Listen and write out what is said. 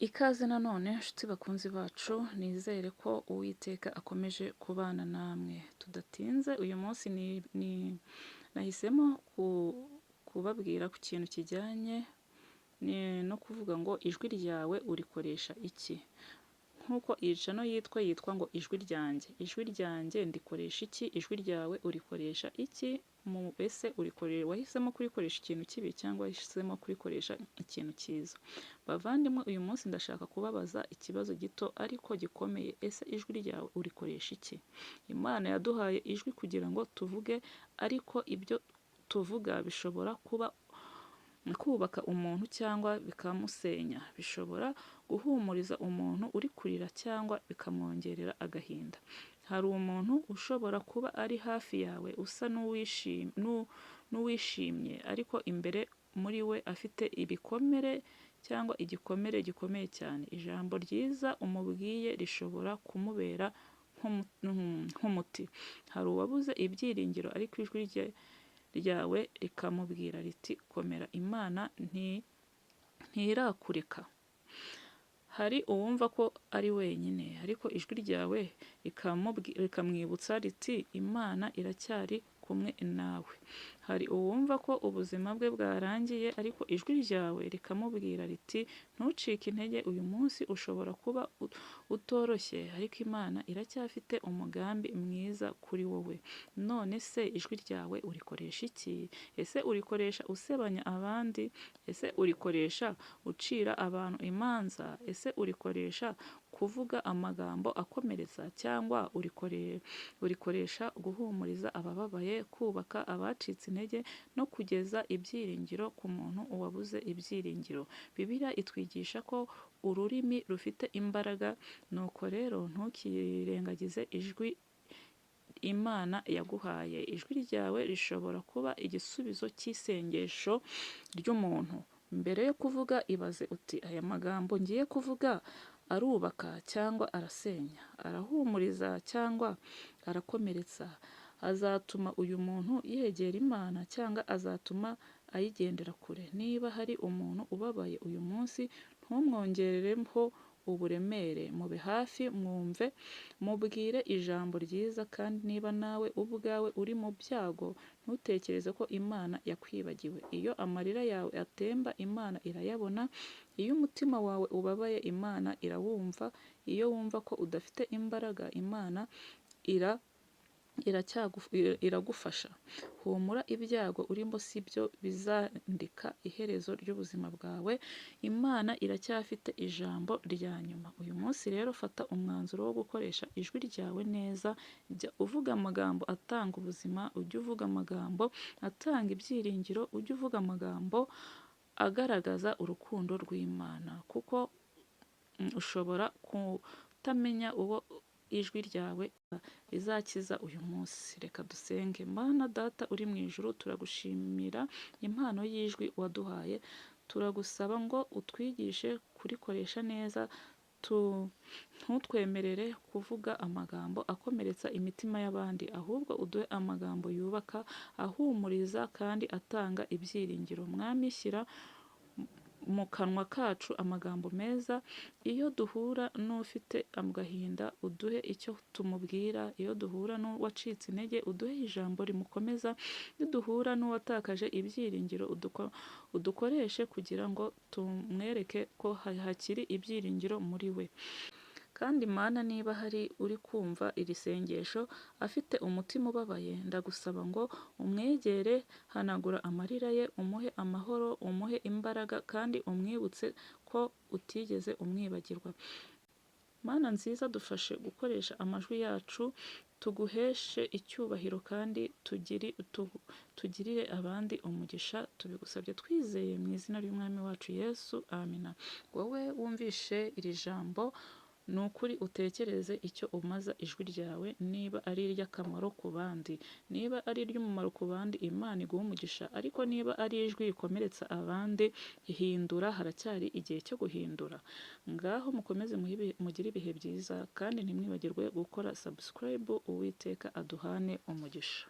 Ikaze nanone nshuti bakunzi bacu, nizere ko Uwiteka akomeje kubana namwe. Tudatinze, uyu munsi ni nahisemo kubabwira ku kintu kijyanye no kuvuga ngo ijwi ryawe urikoresha iki? Nk'uko iyi channel yitwa ngo Ijwi Ryanjye. Ijwi ryanjye ndikoresha iki? Ijwi ryawe urikoresha iki? Ese wahisemo kurikoresha ikintu kibi cyangwa wahisemo kurikoresha ikintu cyiza? Bavandimwe, uyu munsi ndashaka kubabaza ikibazo gito ariko gikomeye. Ese ijwi ryawe urikoresha iki? Imana yaduhaye ijwi kugira ngo tuvuge, ariko ibyo tuvuga bishobora kuba kubaka umuntu cyangwa bikamusenya. Bishobora guhumuriza umuntu uri kurira cyangwa bikamwongerera agahinda. Hari umuntu ushobora kuba ari hafi yawe, usa n'uwishimye, ariko imbere muri we afite ibikomere cyangwa igikomere gikomeye cyane. Ijambo ryiza umubwiye rishobora kumubera nk'umuti. Hari uwabuze ibyiringiro, ariko ijwi ryawe rikamubwira riti: "Komera, Imana ntirakureka." Hari uwumva ko ari wenyine, ariko ijwi ryawe rikamwibutsa riti: "Imana iracyari kumwe nawe." Hari uwumva ko ubuzima bwe bwarangiye, ariko ijwi ryawe rikamubwira riti: "Ntucike intege, uyu munsi ushobora kuba utoroshye, ariko Imana iracyafite umugambi mwiza kuri wowe." None se ijwi ryawe urikoresha iki? Ese urikoresha usebanya abandi? Ese urikoresha ucira abantu imanza? Ese urikoresha kuvuga amagambo akomeretsa, cyangwa urikoresha guhumuriza abababaye, kubaka abacitse intege no kugeza ibyiringiro ku muntu wabuze ibyiringiro? Bibiliya itwigisha ko ururimi rufite imbaraga. Nuko rero ntukirengagize ijwi Imana yaguhaye. Ijwi ryawe rishobora kuba igisubizo cy'isengesho ry'umuntu. Mbere yo kuvuga, ibaze uti: "Aya magambo ngiye kuvuga arubaka cyangwa arasenya? Arahumuriza cyangwa arakomeretsa? Azatuma uyu muntu yegera Imana cyangwa azatuma ayigendera kure?" Niba hari umuntu ubabaye uyu munsi, ntumwongerereho uburemere. Mube hafi, mwumve, mubwire ijambo ryiza. Kandi niba nawe ubwawe uri mu byago, ntutekereze ko Imana yakwibagiwe. Iyo amarira yawe atemba, Imana irayabona. Iyo umutima wawe ubabaye, Imana irawumva. Iyo wumva ko udafite imbaraga, Imana iragufasha. Humura, ibyago urimo si byo bizandika iherezo ry'ubuzima bwawe. Imana iracyafite ijambo rya nyuma. Uyu munsi rero fata umwanzuro wo gukoresha ijwi ryawe neza. Jya uvuga amagambo atanga ubuzima, ujye uvuga amagambo atanga ibyiringiro, ujye uvuga amagambo agaragaza urukundo rw'Imana, kuko ushobora kutamenya uwo ijwi ryawe rizakiza uyu munsi. Reka dusenge. Mana Data uri mu ijuru, turagushimira impano y'ijwi waduhaye. Turagusaba ngo utwigishe kurikoresha neza. Ntutwemerere kuvuga amagambo akomeretsa imitima y'abandi, ahubwo uduhe amagambo yubaka, ahumuriza kandi atanga ibyiringiro. Mwami, shyira mu kanwa kacu amagambo meza. Iyo duhura n'ufite agahinda, uduhe icyo tumubwira. Iyo duhura n'uwacitse intege, uduhe ijambo rimukomeza. Iyo duhura n'uwatakaje ibyiringiro, udukoreshe kugira ngo tumwereke ko hakiri ibyiringiro muri we. Kandi Mana, niba hari uri kumva iri sengesho afite umutima ubabaye, ndagusaba ngo umwegere, hanagura amarira ye, umuhe amahoro, umuhe imbaraga kandi umwibutse ko utigeze umwibagirwa. Mana nziza, dufashe gukoresha amajwi yacu tuguheshe icyubahiro kandi tugirire abandi umugisha. Tubigusabye twizeye mu izina ry'Umwami wacu Yesu, amina. Wowe wumvishe iri jambo, ni ukuri utekereze icyo umaza ijwi ryawe, niba ari iry'akamaro ku bandi. Niba ari iry'umumaro ku bandi, Imana iguhe umugisha, ariko niba ari ijwi rikomeretsa abandi, hindura, haracyari igihe cyo guhindura. Ngaho mukomeze mugire ibihe byiza kandi ntimwibagirwe gukora subscribe. Uwiteka aduhane umugisha.